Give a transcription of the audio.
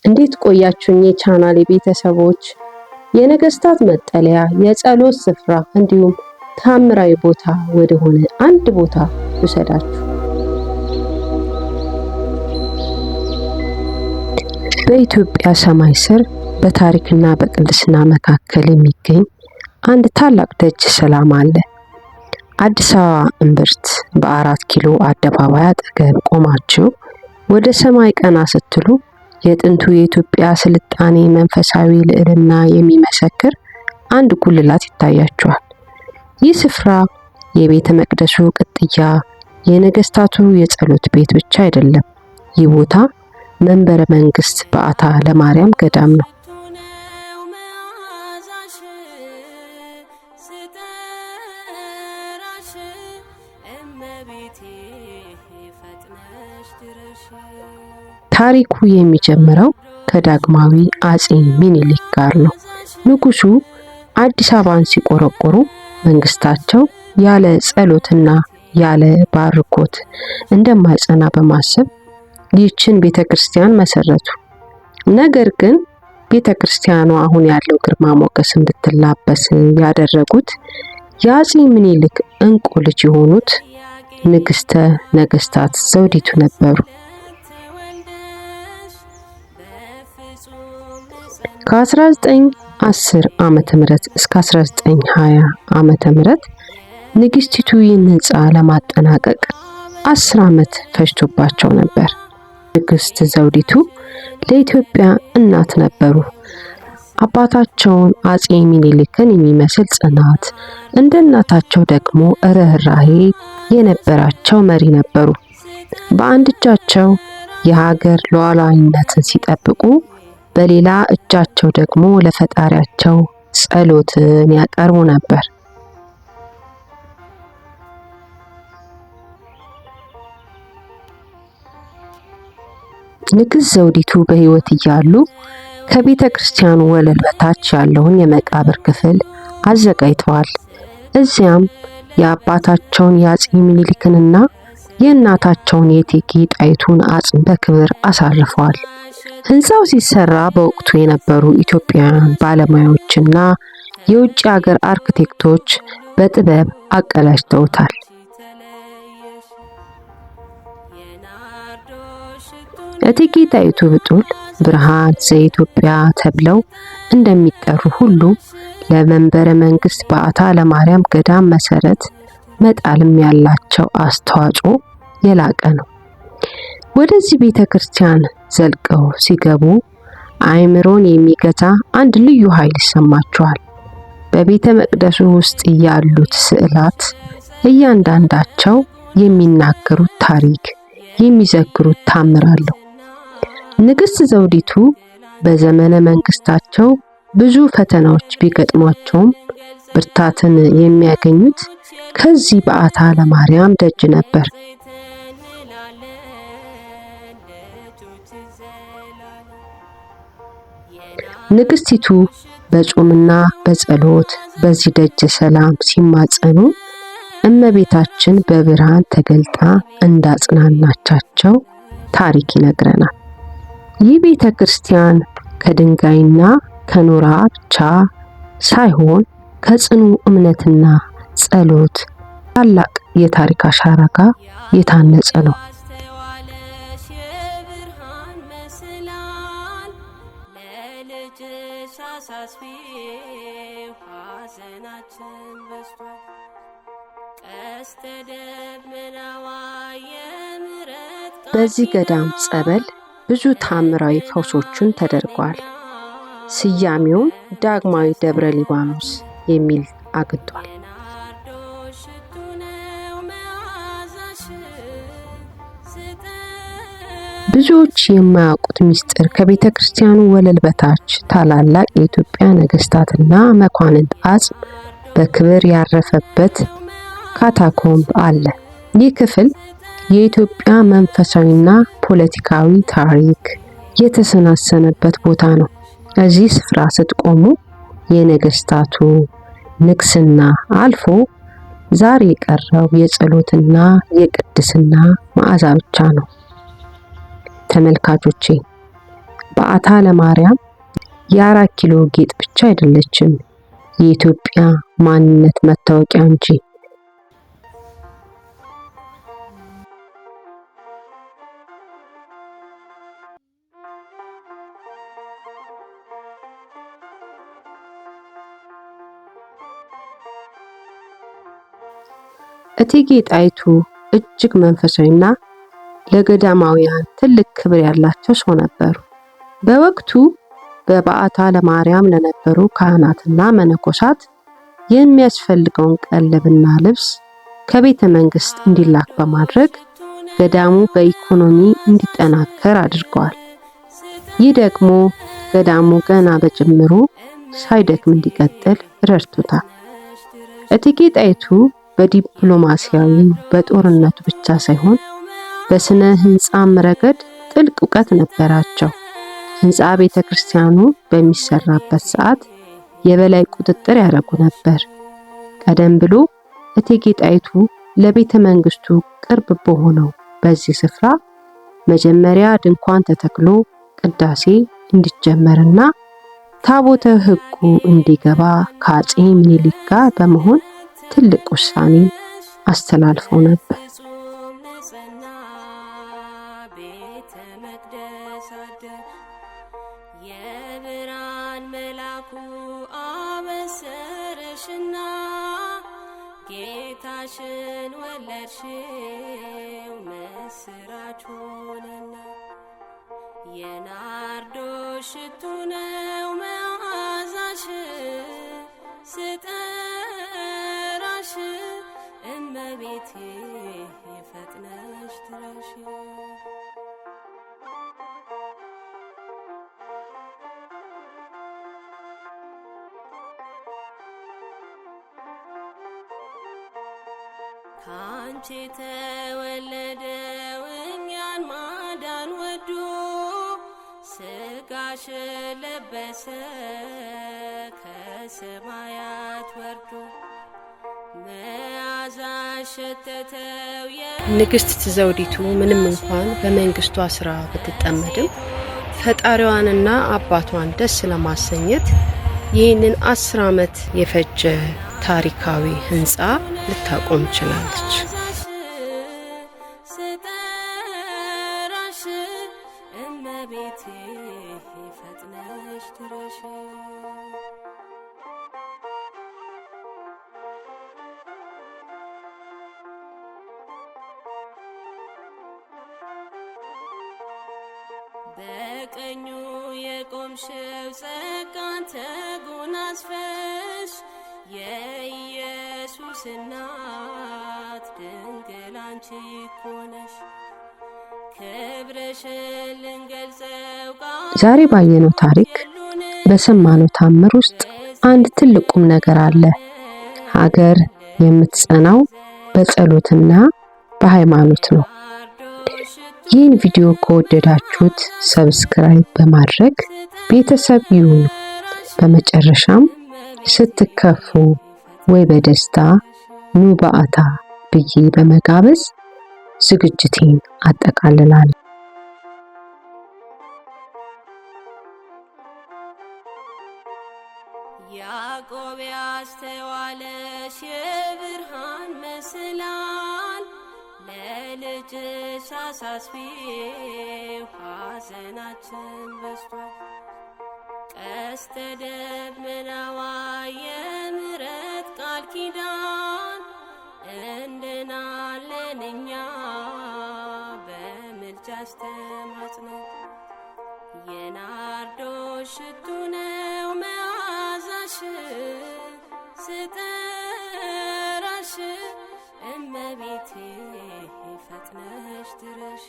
እንዴት ቆያችሁኝ? የቻናሌ ቤተሰቦች፣ የነገስታት መጠለያ፣ የጸሎት ስፍራ እንዲሁም ታምራዊ ቦታ ወደሆነ አንድ ቦታ ልውሰዳችሁ። በኢትዮጵያ ሰማይ ስር በታሪክና በቅድስና መካከል የሚገኝ አንድ ታላቅ ደጅ ሰላም አለ። አዲስ አበባ እምብርት በአራት ኪሎ አደባባይ አጠገብ ቆማችሁ ወደ ሰማይ ቀና ስትሉ የጥንቱ የኢትዮጵያ ስልጣኔ መንፈሳዊ ልዕልና የሚመሰክር አንድ ጉልላት ይታያችኋል። ይህ ስፍራ የቤተ መቅደሱ ቅጥያ፣ የነገስታቱ የጸሎት ቤት ብቻ አይደለም። ይህ ቦታ መንበረ መንግስት በዓታ ለማርያም ገዳም ነው። ታሪኩ የሚጀምረው ከዳግማዊ አጼ ሚኒሊክ ጋር ነው። ንጉሱ አዲስ አበባን ሲቆረቆሩ መንግስታቸው ያለ ጸሎትና ያለ ባርኮት እንደማይጸና በማሰብ ይህችን ቤተ ክርስቲያን መሰረቱ። ነገር ግን ቤተ ክርስቲያኗ አሁን ያለው ግርማ ሞገስ እንድትላበስ ያደረጉት የአጼ ምኒልክ እንቁ ልጅ የሆኑት ንግስተ ነገስታት ዘውዲቱ ነበሩ። ከ1910 ዓመተ ምህረት እስከ 1920 ዓመተ ምህረት ንግስቲቱ ይህን ህንፃ ለማጠናቀቅ 10 ዓመት ፈጅቶባቸው ነበር። ንግስት ዘውዲቱ ለኢትዮጵያ እናት ነበሩ። አባታቸውን አጼ ሚኒሊክን የሚመስል ጽናት፣ እንደ እናታቸው ደግሞ ርህራሄ የነበራቸው መሪ ነበሩ። በአንድ እጃቸው የሀገር ሉዓላዊነትን ሲጠብቁ፣ በሌላ እጃቸው ደግሞ ለፈጣሪያቸው ጸሎትን ያቀርቡ ነበር። ንግስት ዘውዲቱ በሕይወት እያሉ ከቤተ ክርስቲያኑ ወለል በታች ያለውን የመቃብር ክፍል አዘጋጅተዋል። እዚያም የአባታቸውን የአፄ ምኒልክንና የእናታቸውን የእቴጌ ጣይቱን አጽም በክብር አሳርፈዋል። ሕንፃው ሲሰራ በወቅቱ የነበሩ ኢትዮጵያውያን ባለሙያዎችና የውጭ ሀገር አርክቴክቶች በጥበብ አቀላጅተውታል። እቴጌ ጣይቱ ብጡል ብርሃን ዘኢትዮጵያ ተብለው እንደሚጠሩ ሁሉ ለመንበረ መንግስት በዓታ ለማርያም ገዳም መሰረት መጣልም ያላቸው አስተዋጽኦ የላቀ ነው። ወደዚህ ቤተ ክርስቲያን ዘልቀው ሲገቡ አእምሮን የሚገዛ አንድ ልዩ ኃይል ይሰማቸዋል። በቤተ መቅደሱ ውስጥ ያሉት ስዕላት እያንዳንዳቸው የሚናገሩት ታሪክ፣ የሚዘክሩት ታምር አለው። ንግስት ዘውዲቱ በዘመነ መንግስታቸው ብዙ ፈተናዎች ቢገጥሟቸውም ብርታትን የሚያገኙት ከዚህ በዓታ ለማርያም ደጅ ነበር። ንግስቲቱ በጾምና በጸሎት በዚህ ደጀ ሰላም ሲማጸኑ እመቤታችን በብርሃን ተገልጣ እንዳጽናናቻቸው ታሪክ ይነግረናል። ይህ ቤተ ክርስቲያን ከድንጋይና ከኖራ ብቻ ሳይሆን ከጽኑ እምነትና ጸሎት ታላቅ የታሪክ አሻራ ጋር የታነጸ ነው። በዚህ ገዳም ጸበል ብዙ ታምራዊ ፈውሶችን ተደርጓል። ስያሜውም ዳግማዊ ደብረ ሊባኖስ የሚል አግኝቷል። ብዙዎች የማያውቁት ምስጢር ከቤተ ክርስቲያኑ ወለል በታች ታላላቅ የኢትዮጵያ ነገስታትና መኳንንት አጽም በክብር ያረፈበት ካታኮምብ አለ። ይህ ክፍል የኢትዮጵያ መንፈሳዊና ፖለቲካዊ ታሪክ የተሰናሰነበት ቦታ ነው። እዚህ ስፍራ ስትቆሙ የነገስታቱ ንግስና አልፎ ዛሬ የቀረው የጸሎትና የቅድስና መዓዛ ብቻ ነው። ተመልካቾቼ፣ በዓታ ለማርያም የአራት ኪሎ ጌጥ ብቻ አይደለችም፣ የኢትዮጵያ ማንነት መታወቂያ እንጂ። እቴጌ ጣይቱ እጅግ መንፈሳዊና ለገዳማውያን ትልቅ ክብር ያላቸው ሰው ነበሩ። በወቅቱ በበዓታ ለማርያም ለነበሩ ካህናትና መነኮሳት የሚያስፈልገውን ቀለብና ልብስ ከቤተ መንግስት እንዲላክ በማድረግ ገዳሙ በኢኮኖሚ እንዲጠናከር አድርገዋል። ይህ ደግሞ ገዳሙ ገና በጅምሩ ሳይደክም እንዲቀጥል ረድቶታል። እቴጌ ጣይቱ በዲፕሎማሲያዊ በጦርነቱ ብቻ ሳይሆን በስነ ህንፃም ረገድ ጥልቅ እውቀት ነበራቸው። ህንፃ ቤተ ክርስቲያኑ በሚሰራበት ሰዓት የበላይ ቁጥጥር ያደርጉ ነበር። ቀደም ብሎ እቴጌ ጣይቱ ለቤተ መንግስቱ ቅርብ በሆነው በዚህ ስፍራ መጀመሪያ ድንኳን ተተክሎ ቅዳሴ እንዲጀመርና ታቦተ ሕጉ እንዲገባ ከአፄ ምኒልክ ጋር በመሆን ትልቅ ውሳኔ አስተላልፈው ነበር። የብርሃን መላኩ አበሰረሽና ጌታሽን ወለድሽው ምስራች ሆነና የናርዶስ ሽቱ ነው መዓዛሽ ስጠራሽ እመቤቴ ፈጥነሽ ድረሽ። ካንቺ የተወለደው እኛን ማዳን ወዶ ስጋሽን ለበሰ ከሰማያት ወርዶ መዓዛሽ ሸተተው። ንግስት ዘውዲቱ ምንም እንኳን በመንግስቷ ስራ ብትጠመድም ፈጣሪዋንና አባቷን ደስ ለማሰኘት ይህንን 10 ዓመት የፈጀ ታሪካዊ ህንፃ ልታቆም ችላለች። ስጠራሽ እመቤቴ ፈጥነሽ ድረሽ። በቀኙ የቆምሽው ጸጋን ተጎናጽፈሽ የኢየሱስ እናት ድንግል አንቺ እኮ ነሽ። ክብርሽን ልንገልጸው ዛሬ ባየነው ታሪክ፣ በሰማነው ታምር ውስጥ አንድ ትልቅ ቁም ነገር አለ። ሀገር የምትጸናው በጸሎትና በሃይማኖት ነው። ይህን ቪዲዮ ከወደዳችሁት subscribe በማድረግ ቤተሰብ ይሁኑ። በመጨረሻም ስትከፉ ወይ በደስታ ኑ በዓታ ብዬ በመጋበዝ ዝግጅቴን አጠቃልላለሁ። ያዕቆብ ያስተዋለሽ የብርሃን መሰላል ለልጅሽ አሳስቢው ሐዘናችን በዝቷል። ቀስተ ደመናዋ የምሕረት ቃል ኪዳን እንድናለን እኛ በምልጃሽ ተማጽነን። የናርዶስ ሽቱ ነው መዓዛሽ ስጠራሽ እመቤቴ ፈጥነሽ ድረሽ።